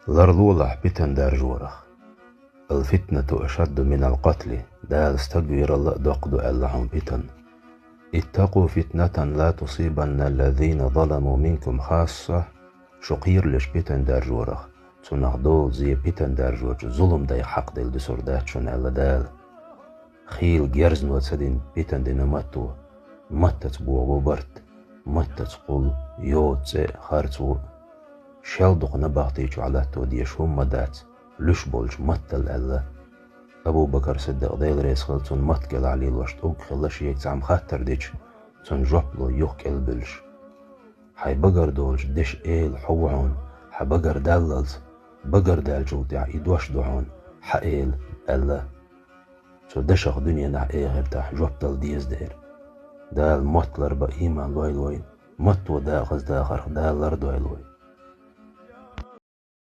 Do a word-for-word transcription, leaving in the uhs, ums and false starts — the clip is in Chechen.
Ларлолахь питан даржорах. «Ал-фитнату ашадду минал къатли», Дала стаг вералла а доккха ду аьлла хьуна питан. «Иттакъу фитнатан ла тусибанна аллазина заламу минкум хасса», шу кхералаш питан даржорах, цунах дола зе питан даржочу зулам дайх хьакхаделла дуьсур дац шуна аьлла Дала. Хийла герзано ца дина питан дина матто, маттаца бохабо барт, маттаца кхул, йода цӀе а, харцо а. Шел дукха набахти чу латто дезаш хӀумма дац, луьш болчу маттал аьлла. Абу-Бакар Сиддикъ, Дела реза хила цунна, матта кӀелахь лелош тӀулг хилла шега цхьамма хаттар дича, цунна жоп ло юха кӀел буьллуш: «Хьайн багара долчу дешан эла хьо ву хьуна, хьан багара даллалц, багара даьллачул тӀаьхьа и дош ду хьуна хьан эла», аьлла. Цу дашах дуьненахь, эхартахь жоп дала деза дера. Дала мотт ларбан иман лойла вайна, матто дакъаза дахарх Дала лардойла вай.